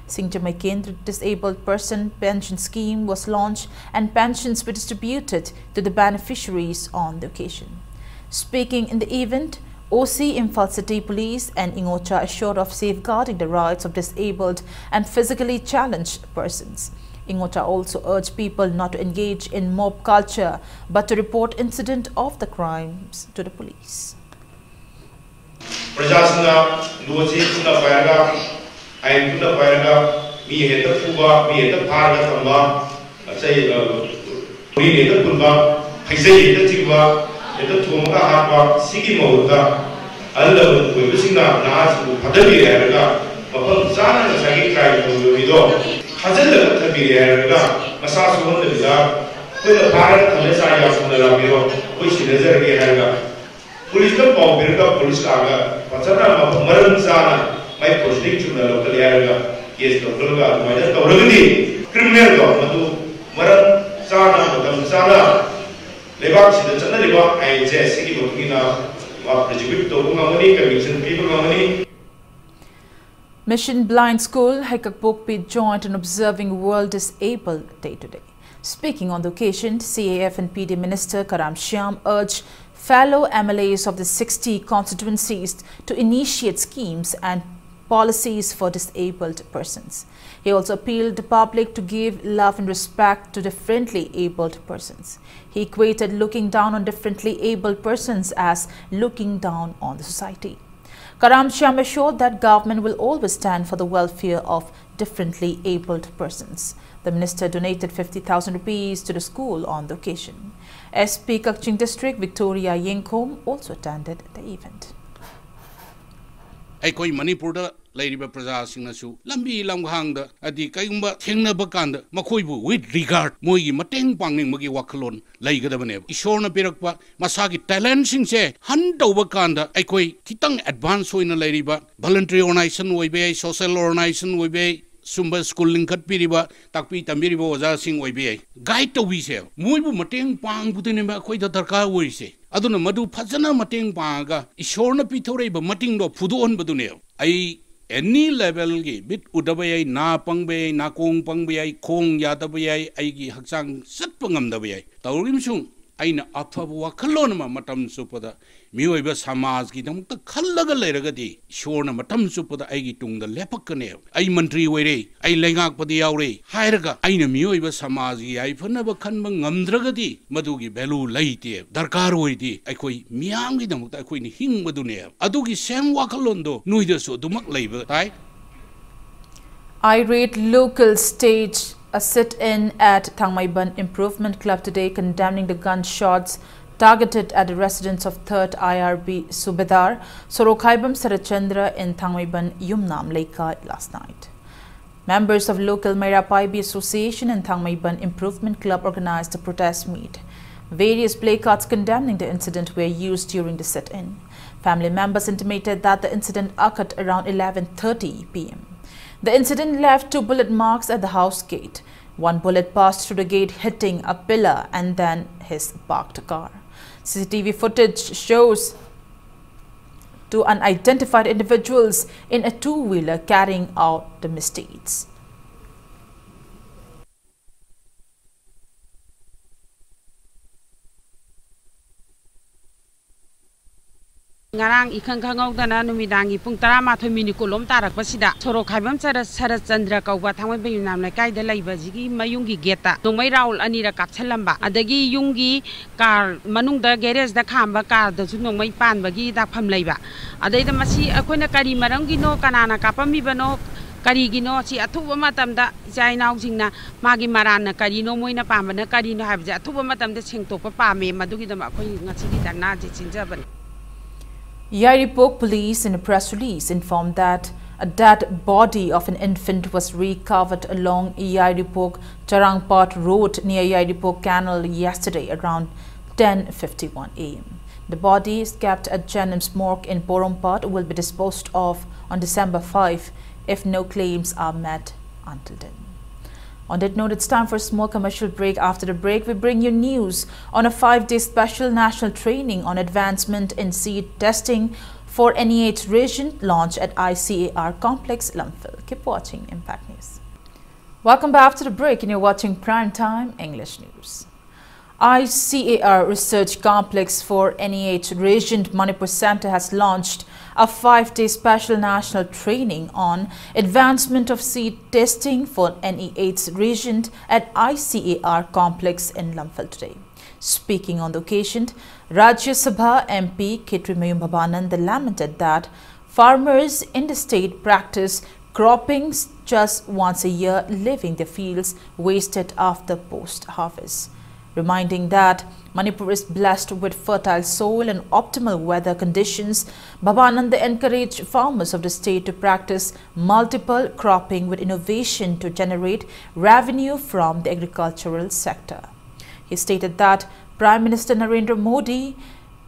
Singjamei Kendra Disabled Person Pension Scheme was launched and pensions were distributed to the beneficiaries on the occasion. Speaking in the event, O C Imphal City Police and Ingocha assured of safeguarding the rights of disabled and physically challenged persons. Ingocha also urged people not to engage in mob culture but to report incident of the crimes to the police. ꯄ꯭ꯔꯖꯥꯁꯤꯡꯅ ꯂꯣꯁꯤ ꯄꯨꯟꯅ ꯄꯥꯏꯔꯒ, ꯑꯥꯏꯟ ꯄꯨꯟꯅ ꯄꯥꯏꯔꯒ, ꯃꯤ ꯍꯦꯛꯇ ꯐꯨꯕ, ꯃꯤ ꯍꯦꯛꯇ ꯐꯥꯔꯒ ꯊꯝꯕ, ꯆꯩ, ꯑ, ꯎꯔꯤ ꯍꯦꯛꯇ ꯄꯨꯟꯕ, ꯐꯩꯖꯩ ꯍꯦꯛꯇ ꯆꯤꯡꯕ, ꯍꯦꯛꯇ ꯊꯣꯝꯃꯒ ꯍꯥꯠꯄ, ꯁꯤꯒꯤ ꯃꯍꯨꯠꯇ ꯑꯍꯜ ꯂꯃꯟ ꯑꯣꯏꯕꯁꯤꯡꯅ ꯅꯍꯥꯁꯤꯡꯕꯨ ꯐꯥꯊꯕꯤꯔꯦ ꯍꯥꯏꯔꯒ, ꯃꯐꯝ ꯆꯥꯅ ꯉꯁꯥꯏꯒꯤ ꯀ꯭ꯔꯥꯏꯝ ꯇꯧꯔꯤꯕ ꯃꯤꯗꯣ ꯐꯥꯖꯤꯜꯂꯒ ꯊꯝꯕꯤꯔꯦ ꯍꯥꯏꯔꯒ, ꯃꯁꯥ ꯁꯣꯛꯍꯟꯗꯕꯤꯗ ꯑꯩꯈꯣꯏꯅ ꯐꯥꯔꯒ ꯊꯝꯃꯦ, ꯆꯥ ꯌꯥ ꯊꯨꯝꯅ ꯂꯥꯛꯄꯤꯔꯣ, ꯑꯩꯈꯣꯏ ꯁꯤꯟꯅꯖꯔꯒꯦ ꯍꯥꯏꯔꯒ, ꯄꯨꯂꯤꯁꯇ ꯄꯥꯎ ꯄꯤꯔꯒ ꯄꯨꯂꯤꯁ ꯂꯥꯛꯑꯒ ꯐꯖꯅ ꯃꯐꯝ ꯃꯔꯝ ꯆꯥꯅ ꯃꯥꯏ ꯄ꯭ꯔꯣꯁꯤꯗꯤꯡ ꯆꯨꯝꯅ ꯂꯧꯈꯠꯂꯦ ꯍꯥꯏꯔꯒ ꯀꯦꯁ ꯂꯧꯈꯠꯂꯒ ꯑꯗꯨꯃꯥꯏꯅ ꯇꯧꯔꯒꯗꯤ ꯀ꯭ꯔꯤꯃꯤꯅꯦꯜꯗꯣ ꯃꯗꯨ ꯃꯔꯝ ꯆꯥꯅ ꯃꯇꯝ ꯆꯥꯅ ꯂꯩꯕꯥꯛꯁꯤꯗ ꯆꯠꯅꯔꯤꯕ ꯑꯥꯏꯟꯁꯦ ꯁꯤꯒꯤ ꯃꯇꯨꯡ ꯏꯟꯅ ꯃꯥ ꯑꯦꯛꯖꯤꯀ꯭ꯌꯨꯠ ꯇꯧꯕ ꯉꯝꯒꯅꯤ, ꯀꯟꯚꯤꯛꯁꯟ ꯄꯤꯕ ꯉꯝꯒꯅꯤ꯫ Mission Blind School, Haikakpokpi joined in observing World Disabled Day today. Speaking on the occasion, C A F and P D Minister Karam Shyam urged fellow M L As of the sixty constituencies to initiate schemes and policies for disabled persons. He also appealed the public to give love and respect to differently abled persons. He equated looking down on differently abled persons as looking down on the society. Karam Shyam assured that government will always stand for the welfare of differently abled persons. The minister donated fifty thousand rupees to the school on the occasion. S P Kakching District Victoria Yengkhom also attended the event. ꯑꯩꯈꯣꯏ ꯃꯅꯤꯄꯨꯔꯗ ꯂꯩꯔꯤꯕ ꯄ꯭ꯔꯖꯥꯁꯤꯡꯅꯁꯨ ꯂꯝꯕꯤ ꯂꯝꯈꯥꯡꯗ ꯍꯥꯏꯗꯤ ꯀꯩꯒꯨꯝꯕ ꯊꯦꯡꯅꯕ ꯀꯥꯟꯗ ꯃꯈꯣꯏꯕꯨ with regard, ꯃꯣꯏꯒꯤ ꯃꯇꯦꯡ ꯄꯥꯡꯅꯤꯡꯕꯒꯤ ꯋꯥꯈꯜꯂꯣꯟ ꯂꯩꯒꯗꯕꯅꯦꯕ꯫ ꯏꯁꯣꯔꯅ ꯄꯤꯔꯛꯄ ꯃꯁꯥꯒꯤ talentꯁꯤꯡꯁꯦ hunt ꯇꯧꯕ ꯀꯥꯟꯗ ꯑꯩꯈꯣꯏ ꯈꯤꯇꯪ advance ꯑꯣꯏꯅ ꯂꯩꯔꯤꯕ voluntary organization ꯑꯣꯏꯕ ꯌꯥꯏ, social organization ꯑꯣꯏꯕ ꯌꯥꯏ, ꯁꯨꯝꯕ school ꯂꯤꯡꯈꯠꯄꯤꯔꯤꯕ, ꯇꯥꯛꯄꯤ ꯇꯝꯕꯤꯔꯤꯕ ꯑꯣꯖꯥꯁꯤꯡ ꯑꯣꯏꯕ ꯌꯥꯏ, guide ꯇꯧꯕꯤꯁꯦꯕ꯫ ꯃꯣꯏꯕꯨ ꯃꯇꯦꯡ ꯄꯥꯡꯕꯗꯨꯅꯦꯕ ꯑꯩꯈꯣꯏꯗ ꯗꯔꯀꯥꯔ ꯑꯣꯏꯔꯤꯁꯦ꯫ ꯑꯗꯨꯅ ꯃꯗꯨ ꯐꯖꯅ ꯃꯇꯦꯡ ꯄꯥꯡꯉꯒ ꯏꯁꯣꯔꯅ ꯄꯤꯊꯣꯔꯛꯏꯕ ꯃꯇꯤꯡꯗꯣ ꯐꯨꯗꯣꯛꯍꯟꯕꯗꯨꯅꯦꯕ꯫ ꯑꯩ any levelꯒꯤ ꯃꯤꯠ ꯎꯗꯕ ꯌꯥꯏ, ꯅꯥ ꯄꯪꯕ ꯌꯥꯏ, ꯅꯥꯀꯣꯡ ꯄꯪꯕ ꯌꯥꯏ, ꯈꯣꯡ ꯌꯥꯗꯕ ꯌꯥꯏ, ꯑꯩꯒꯤ ꯍꯛꯆꯥꯡ ꯆꯠꯄ ꯉꯝꯗꯕ ꯌꯥꯏ, ꯇꯧꯔꯤꯕꯁꯨ ꯑꯩꯅ ꯑꯐꯕ ꯋꯥꯈꯜꯂꯣꯟ ꯑꯃ ꯃꯇꯝ ꯆꯨꯞꯄꯗ ꯃꯤꯑꯣꯏꯕ ꯁꯃꯥꯖꯒꯤꯗꯃꯛꯇ ꯈꯜꯂꯒ ꯂꯩꯔꯒꯗꯤ ꯏꯁꯣꯔꯅ ꯃꯇꯝ ꯆꯨꯞꯄꯗ ꯑꯩꯒꯤ ꯇꯨꯡꯗ ꯂꯦꯞꯄꯛꯀꯅꯦꯕ꯫ ꯑꯩ ꯃꯟꯇ꯭ꯔꯤ ꯑꯣꯏꯔꯦ, ꯑꯩ ꯂꯩꯉꯥꯛꯄꯗ ꯌꯥꯎꯔꯦ ꯍꯥꯏꯔꯒ ꯑꯩꯅ ꯃꯤꯑꯣꯏꯕ ꯁꯃꯥꯖꯒꯤ ꯌꯥꯏꯐꯅꯕ ꯈꯟꯕ ꯉꯝꯗ꯭ꯔꯒꯗꯤ ꯃꯗꯨꯒꯤ value ꯂꯩꯇꯦ꯫ ꯗꯔꯀꯥꯔ ꯑꯣꯏꯔꯤꯗꯤ ꯑꯩꯈꯣꯏ ꯃꯤꯌꯥꯝꯒꯤꯗꯃꯛꯇ ꯑꯩꯈꯣꯏꯅ ꯍꯤꯡꯕꯗꯨꯅꯦꯕ꯫ ꯑꯗꯨꯒꯤ same ꯋꯥꯈꯜꯂꯣꯟꯗꯣ ꯅꯣꯏꯗꯁꯨ ꯑꯗꯨꯃꯛ ꯂꯩꯕ ꯇꯥꯏ꯫ Irate local staged a sit-in at Thangmeiban Improvement Club today, condemning the gunshots targeted at the residence of third I R B Subedar Sorokhaibam Sarachandra in Thangmeiban Yumnam Leikai last night. Members of local Meira Paibi Association and Thangmeiban Improvement Club organized a protest meet. Various placards condemning the incident were used during the sit-in. Family members intimated that the incident occurred around eleven thirty P M. The incident left two bullet marks at the house gate. One bullet passed through the gate, hitting a pillar and then his parked car. C C T V footage shows two unidentified individuals in a two-wheeler carrying out the misdeeds. ꯉꯔꯥꯡ ꯏꯈꯪ ꯈꯪꯍꯧꯗꯅ ꯅꯨꯃꯤꯗꯥꯡꯒꯤ ꯄꯨꯡ ꯇꯔꯥꯃꯥꯊꯣꯏ minute ꯀꯨꯟꯂꯣꯝ ꯇꯥꯔꯛꯄꯁꯤꯗ ꯁꯣꯔꯣꯛ ꯈꯥꯏꯕꯝ ꯁꯔꯠ-, ꯁꯔꯠꯆꯟꯗ꯭ꯔ ꯀꯧꯕ ꯊꯥꯡꯃꯩꯕꯟ ꯌꯨꯝꯅꯥꯝ ꯂꯩꯀꯥꯏꯗ ꯂꯩꯕ ꯑꯁꯤꯒꯤ ꯃꯌꯨꯝꯒꯤ ꯒꯦꯠꯇ ꯅꯣꯡꯃꯩ ꯔꯥꯎꯟ ꯑꯅꯤꯔꯛ ꯀꯥꯞꯁꯜꯂꯝꯕ, ꯑꯗꯒꯤ ꯌꯨꯝꯒꯤ ꯀꯥꯔ ꯃꯅꯨꯡꯗ ꯒꯦꯔꯦꯖꯇ ꯈꯥꯝꯕ ꯀꯥꯔꯗꯁꯨ ꯅꯣꯡꯃꯩ ꯄꯥꯟꯕꯒꯤ ꯗꯥꯛꯐꯝ ꯂꯩꯕ꯫ ꯑꯗꯩꯗ ꯃꯁꯤ ꯑꯩꯈꯣꯏꯅ ꯀꯔꯤ ꯃꯔꯝꯒꯤꯅꯣ, ꯀꯅꯥꯅ ꯀꯥꯞꯄꯝꯃꯤꯕꯅꯣ, ꯀꯔꯤꯒꯤꯅꯣ, ꯁꯤ ꯑꯊꯨꯕ ꯃꯇꯝꯗ ꯏꯆꯥ ꯏꯅꯥꯎꯁꯤꯡꯅ ꯃꯥꯒꯤ ꯃꯔꯥꯟꯅ ꯀꯔꯤꯅꯣ, ꯃꯣꯏꯅ ꯄꯥꯝꯕꯅ ꯀꯔꯤꯅꯣ ꯍꯥꯏꯕꯁꯦ ꯑꯊꯨꯕ ꯃꯇꯝꯗ ꯁꯦꯡꯗꯣꯛꯄ ꯄꯥꯝꯃꯦ꯫ ꯃꯗꯨꯒꯤꯗꯃꯛ ꯑꯩꯈꯣꯏ ꯉꯁꯤꯒꯤ ꯙꯔꯅꯥꯁꯦ ꯁꯤꯟꯖꯕꯅꯤ꯫ Yairipok police in a press release informed that a dead body of an infant was recovered along Yairipok Charangpat Road near Yairipok Canal yesterday around ten fifty-one a m. The body is kept at Janim's morgue in Porompat will be disposed of on December five if no claims are met until then. On that note, it's time for a small commercial break. After the break, we bring you news on a five-day special national training on advancement in seed testing for N E H reagent launch at I C A R Complex, Lamphel. Keep watching Impact News. Welcome back after the break, and you're watching Prime Time English News. I C A R Research Complex for N E H Reagent Manipur Center has launched a five-day special national training on advancement of seed testing for N E H reagent at I C A R Complex in Lamphel today. Speaking on the occasion, Rajya Sabha M P Khetrimayum Bhabananda lamented that farmers in the state practice cropping just once a year, leaving their fields wasted after post-harvest. Reminding that Manipur is blessed with fertile soil and optimal weather conditions, Bhabananda encouraged farmers of the state to practice multiple cropping with innovation to generate revenue from the agricultural sector. He stated that Prime Minister Narendra Modi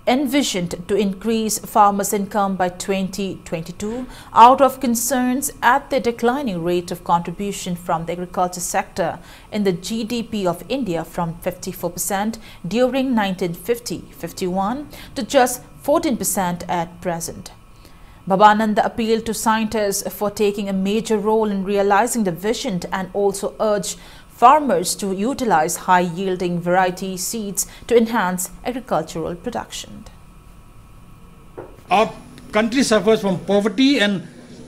envisioned to increase farmers' income by twenty twenty-two out of concerns at the declining rate of contribution from the agriculture sector in the G D P of India from fifty-four percent during nineteen fifty fifty-one to just fourteen percent at present. Bhabananda appealed to scientists for taking a major role in realizing the vision and also urged farmers to utilize high-yielding variety seeds to enhance agricultural production. Our country suffers from poverty and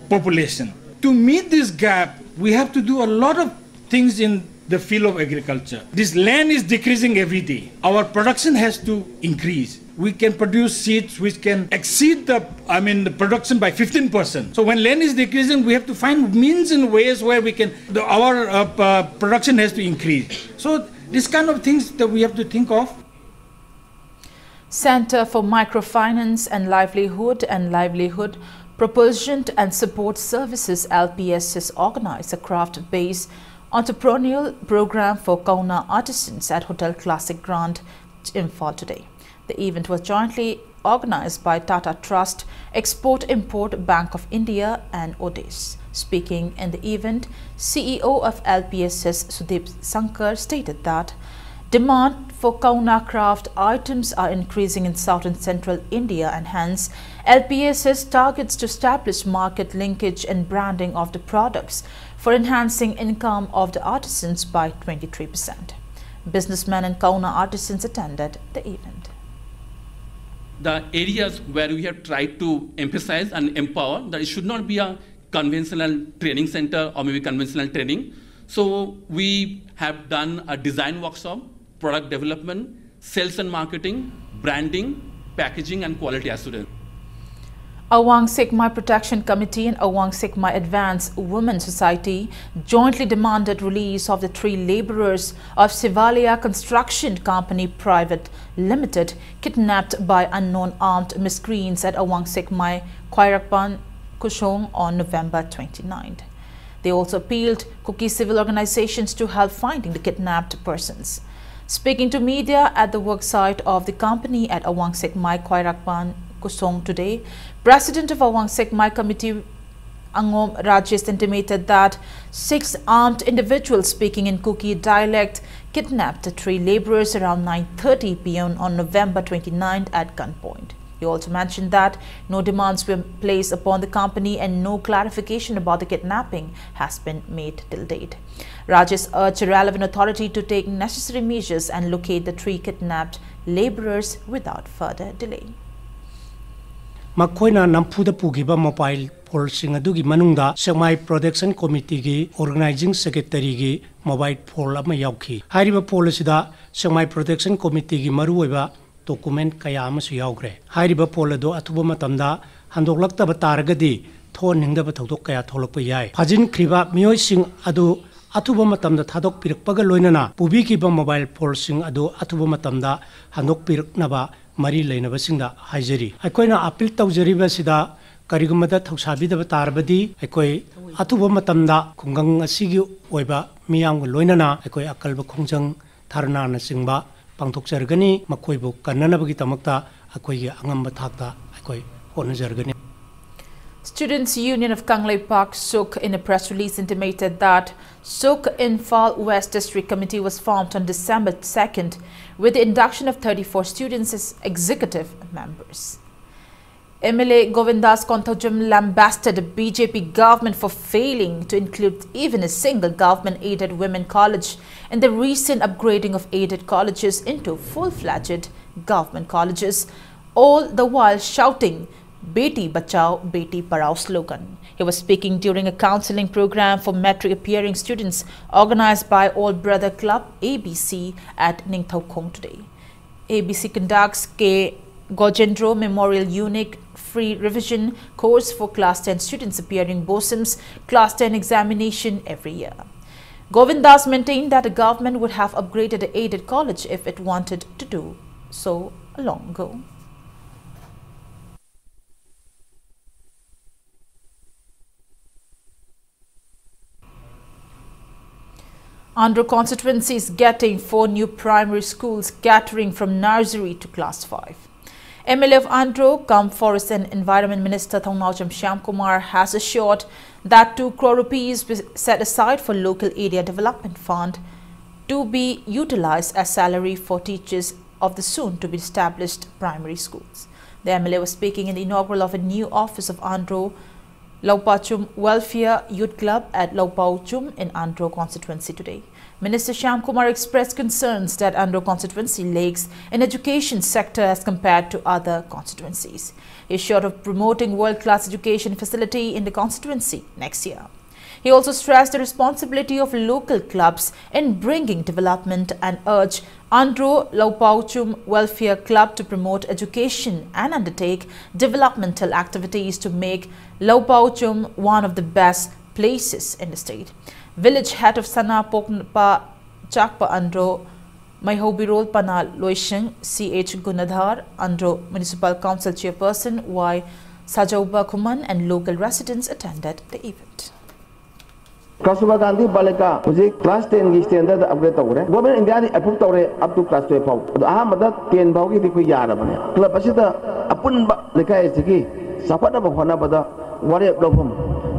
population. To meet this gap, we have to do a lot of things in the field of agriculture. This land is decreasing every day. Our production has to increase. We can produce seeds which can exceed the, I mean, the production by fifteen percent. So when land is decreasing, we have to find means and ways where we can, the, our uh, uh, production has to increase. So this kind of things that we have to think of. Center for Microfinance and Livelihood and Livelihood Propulsion and Support Services, L P S S, organized a craft-based entrepreneurial program for Kauna artisans at Hotel Classic Grand, Imphal today. The event was jointly organized by Tata Trust, Export Import Bank of India and Odis. Speaking in the event, C E O of L P S S Sudeep Sankar stated that demand for Kauna craft items are increasing in south and central India, and hence L P S S targets to establish market linkage and branding of the products for enhancing income of the artisans by twenty-three percent. Businessmen and Kauna artisans attended the event. The areas where we have tried to emphasize and empower that it should not be a conventional training center or maybe conventional training. So we have done a design workshop, product development, sales and marketing, branding, packaging, and quality assurance. Awang Sekmai Protection Committee and Awang Sekmai Advance Women Society jointly demanded release of the three laborers of Sivalia Construction Company Private Limited, kidnapped by unknown armed miscreants at Awang Sekmai Khwairakpan Kusong on November twenty-ninth. They also appealed Kuki civil organizations to help finding the kidnapped persons. Speaking to media at the worksite of the company at Awang Sekmai Khwairakpan Kusong today, President of Awang Sekmai Committee Angom Rajesh intimated that six armed individuals speaking in Kuki dialect kidnapped the three laborers around nine thirty p m on November twenty-ninth at gunpoint. He also mentioned that no demands were placed upon the company and no clarification about the kidnapping has been made till date. Rajesh urged relevant authority to take necessary measures and locate the three kidnapped laborers without further delay. ꯃꯈꯣꯏꯅ ꯅꯝꯐꯨꯗ ꯄꯨꯈꯤꯕ mobile ꯐꯣꯟꯁꯤꯡ ꯑꯗꯨꯒꯤ ꯃꯅꯨꯡꯗ ꯁꯦꯛꯃꯥꯏ production ꯀꯣꯃꯤꯇꯤꯒꯤ organising ꯁꯦꯀ꯭ꯔꯦꯇꯔꯤꯒꯤ mobile phone ꯑꯃ ꯌꯥꯎꯈꯤ꯫ ꯍꯥꯏꯔꯤꯕ phone ꯑꯁꯤꯗ ꯁꯦꯛꯃꯥꯏ production ꯀꯣꯃꯤꯇꯤꯒꯤ ꯃꯔꯨꯑꯣꯏꯕ document ꯀꯌꯥ ꯑꯃꯁꯨ ꯌꯥꯎꯈ꯭ꯔꯦ꯫ ꯍꯥꯏꯔꯤꯕ ꯐꯣꯟ ꯑꯗꯨ ꯑꯊꯨꯕ ꯃꯇꯝꯗ ꯍꯟꯗꯣꯛꯂꯛꯇꯕ ꯇꯥꯔꯒꯗꯤ ꯊꯣꯛꯍꯟꯅꯤꯡꯗꯕ ꯊꯧꯗꯣꯛ ꯀꯌꯥ ꯊꯣꯛꯂꯛꯄ ꯌꯥꯏ꯫ ꯐꯥꯖꯤꯟꯈ꯭ꯔꯤꯕ ꯃꯤꯑꯣꯏꯁꯤꯡ ꯑꯗꯨ ꯑꯊꯨꯕ ꯃꯇꯝꯗ ꯊꯥꯗꯣꯛꯄꯤꯔꯛꯄꯒ ꯂꯣꯏꯅꯅ ꯄꯨꯕꯤꯈꯤꯕ ꯃꯣꯕꯥꯏꯜ ꯐꯣꯟꯁꯤꯡ ꯑꯗꯨ ꯑꯊꯨꯕ ꯃꯇꯝꯗ ꯍꯟꯗꯣꯛꯄꯤꯔꯛꯅꯕ ꯃꯔꯤ ꯂꯩꯅꯕꯁꯤꯡꯗ ꯍꯥꯏꯖꯔꯤ꯫ ꯑꯩꯈꯣꯏꯅ ꯑꯄꯤꯜ ꯇꯧꯖꯔꯤꯕꯁꯤꯗ ꯀꯔꯤꯒꯨꯝꯕꯗ ꯊꯧꯁꯥꯕꯤꯗꯕ ꯇꯥꯔꯕꯗꯤ ꯑꯩꯈꯣꯏ ꯑꯊꯨꯕ ꯃꯇꯝꯗ ꯈꯨꯡꯒꯪ ꯑꯁꯤꯒꯤ ꯑꯣꯏꯕ ꯃꯤꯌꯥꯝꯒ ꯂꯣꯏꯅꯅ ꯑꯩꯈꯣꯏ ꯑꯀꯜꯕ ꯈꯣꯡꯖꯪ, ꯙꯔꯅꯥꯅꯆꯤꯡꯕ ꯄꯥꯡꯊꯣꯛꯆꯔꯒꯅꯤ꯫ ꯃꯈꯣꯏꯕꯨ ꯀꯟꯅꯅꯕꯒꯤꯗꯃꯛꯇ ꯑꯩꯈꯣꯏꯒꯤ ꯑꯉꯝꯕ ꯊꯥꯛꯇ ꯑꯩꯈꯣꯏ ꯍꯣꯠꯅꯖꯔꯒꯅꯤ꯫ Students Union of Kangleipak, SUK, in a press release intimated that SUK Imphal West District Committee was formed on December second with the induction of thirty-four students as executive members. M L A Govindas Konthoujam lambasted the B J P government for failing to include even a single government-aided women college in the recent upgrading of aided colleges into full-fledged government colleges, all the while shouting Beti Bachao, Beti Padhao slogan. He was speaking during a counseling program for matric appearing students organized by All Brother Club, A B C, at Ningthoukhong today. A B C conducts K Gojendro Memorial Unique Free Revision Course for Class ten students appearing BOSEM's Class ten examination every year. Govindas maintained that the government would have upgraded the aided college if it wanted to do so long ago. Andro constituency is getting four new primary schools catering from nursery to class five. M L A of Andro, cum Forest and Environment Minister Thongnaojam Shyamkumar has assured that two crore rupees be set aside for local area development fund to be utilized as salary for teachers of the soon to be established primary schools. The M L A was speaking in the inaugural of a new office of Andro Laupachum Welfare Youth Club at Laupauchum in Andro constituency today. Minister Shyam Kumar expressed concerns that Andro constituency lags in education sector as compared to other constituencies. He assured of promoting world-class education facility in the constituency next year. He also stressed the responsibility of local clubs in bringing development and urged Andro Laupauchum Welfare Club to promote education and undertake developmental activities to make Laupauchum one of the best places in the state. Village head of Sana Pokpa Chakpa Andro Maihaubirol Pana Loishing, C H Gunadhar, Andro Municipal Council Chairperson Y Sajauba Khuman, and local residents attended the event. ꯀꯁꯇꯨꯔꯕꯥ Gandhi ꯕꯥꯂꯤꯀꯥ ꯍꯧꯖꯤꯛ class ten ꯒꯤ standard ꯗ upgrade ꯇꯧꯈ꯭ꯔꯦ꯫ Government of India D approve ꯇꯧꯔꯦ up to class twelve ꯐꯥꯎ꯫ ꯑꯗꯣ ꯑꯍꯥꯟꯕꯗ ten ꯐꯥꯎꯒꯤꯗꯤ ꯑꯩꯈꯣꯏ ꯌꯥꯔꯕꯅꯦ꯫ Club ꯑꯁꯤꯗ ꯑꯄꯨꯟꯕ ꯂꯩꯀꯥꯏ ꯑꯁꯤꯒꯤ ꯆꯥꯎꯈꯠꯅꯕ ꯍꯣꯠꯅꯕꯗ ꯋꯥꯔꯦꯞ ꯂꯧꯐꯝ,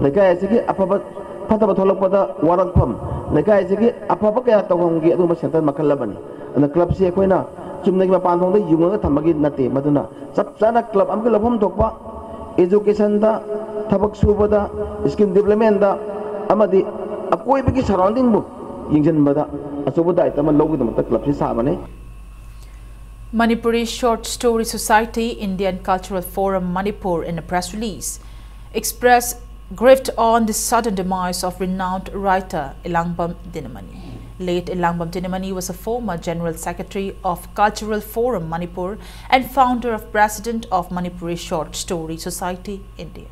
ꯂꯩꯀꯥꯏ ꯑꯁꯤꯒꯤ ꯑꯐꯕ ꯐꯠꯇꯕ ꯊꯣꯛꯂꯛꯄꯗ ꯋꯥꯔꯛꯐꯝ, ꯂꯩꯀꯥꯏ ꯑꯁꯤꯒꯤ ꯑꯐꯕ ꯀꯌꯥ ꯇꯧꯐꯝꯒꯤ ꯑꯗꯨꯒꯨꯝꯕ centre ꯃꯈꯜ ꯑꯃꯅꯤ꯫ ꯑꯗꯨꯅ club ꯁꯤ ꯑꯩꯈꯣꯏꯅ ꯆꯨꯝꯅꯒꯤ ꯃꯄꯥꯟ ꯊꯣꯡꯗ ꯌꯨꯡꯉꯒ ꯊꯝꯕꯒꯤ ꯅꯠꯇꯦ, ꯃꯗꯨꯅ ꯆꯞ ꯆꯥꯅ club ꯑꯃꯒꯤ ꯂꯧꯐꯝ ꯊꯣꯛꯄ education ꯗ, ꯊꯕꯛ ꯁꯨꯕꯗ, skill development ꯗ ꯑꯃꯗꯤ ꯑꯀꯣꯏꯕꯒꯤ surrounding ꯕꯨ ꯌꯦꯡꯁꯤꯟꯕꯗ ꯑꯆꯧꯕ ꯗꯥꯏꯇ ꯑꯃ ꯂꯧꯕꯒꯤꯗꯃꯛꯇ club ꯁꯤ ꯁꯥꯕꯅꯤ꯫ Manipuri Short Story Society, Indian Cultural Forum Manipur, in a press release, expressed grief on the sudden demise of renowned writer Elangbam Dinamani. Late Elangbam Dinamani was a former General Secretary of Cultural Forum Manipur and founder of President of Manipuri Short Story Society, India.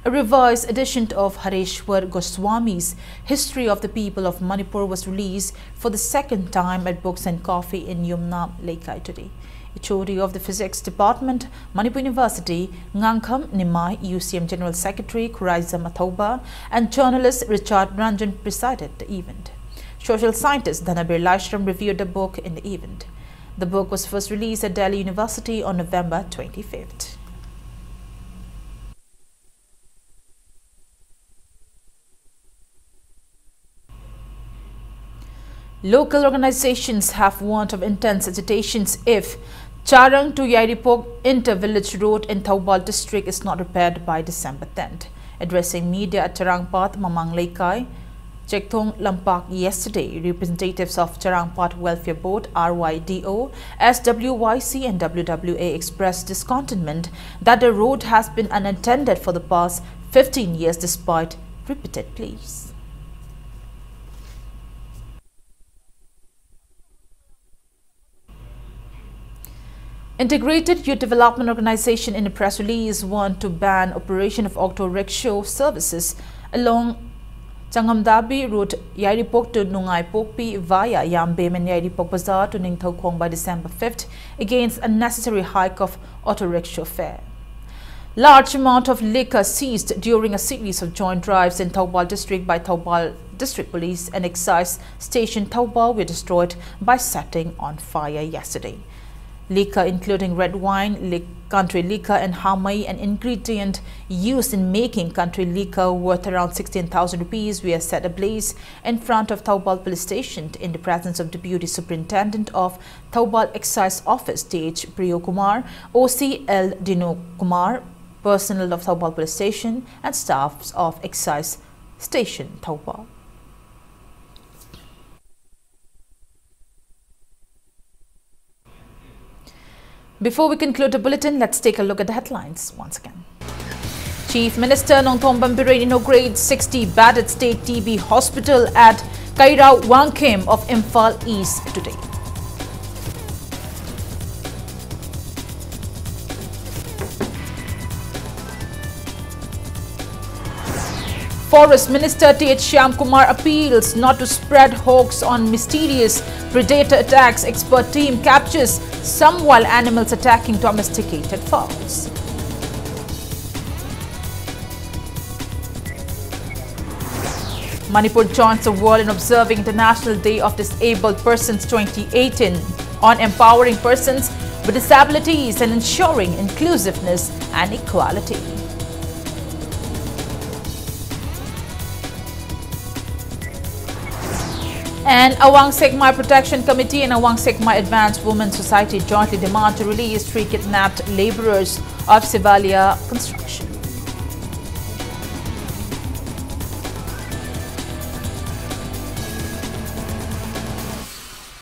A revised edition of Hareshwar Goswami's History of the People of Manipur was released for the second time at Books and Coffee in Yumnam Leikai today. H O D of the Physics Department, Manipur University, Ngangkham Nimai, U C M General Secretary Khuraizam Athouba, and journalist Richard Ranjan presided the event. Social scientist Dhanabir Laishram reviewed the book in the event. The book was first released at Delhi University on November twenty-fifth. Local organizations have warned of intense agitations if Charang to Yairipok inter-village road in Thoubal district is not repaired by December tenth. Addressing media at Charangpat, Mamang Leikai, Tekthong Lampak yesterday, representatives of Charangpat Welfare Board, R Y D O, S W Y C and W W A expressed discontentment that the road has been unattended for the past fifteen years despite repeated pleas. Integrated Youth Development Organization in a press release warned to ban operation of auto rickshaw services along Changamdabi route Yairipok to Nungaipokpi via Yambem and Yairipok Bazaar to Ningthoukhong by December fifth against unnecessary hike of auto rickshaw fare. Large amount of liquor seized during a series of joint drives in Thoubal district by Thoubal District Police and Excise Station Thoubal were destroyed by setting on fire yesterday. Liquor including red wine, li-, country liquor and hamai, an ingredient used in making country liquor worth around sixteen thousand rupees, were set ablaze in front of Thoubal Police Station in the presence of Deputy Superintendent of Thoubal Excise Office, T H Priyo Kumar, O C L Dino Kumar, personnel of Thoubal Police Station and staffs of Excise Station Thoubal. Before we conclude the bulletin, let's take a look at the headlines once again. Chief Minister Nongthombam Biren inaugurates sixty bedded state T B hospital at Kairao Wangkhem of Imphal East today. Forest Minister T H Shyamkumar appeals not to spread hoax on mysterious predator attacks. Expert team captures some wild animals attacking domesticated fowls. Manipur joins the world in observing International Day of Disabled Persons twenty eighteen on empowering persons with disabilities and ensuring inclusiveness and equality. And Awang Sekmai Protection Committee and Awang Sekmai Advanced Women Society jointly demand to release three kidnapped laborers of Sivalia Construction.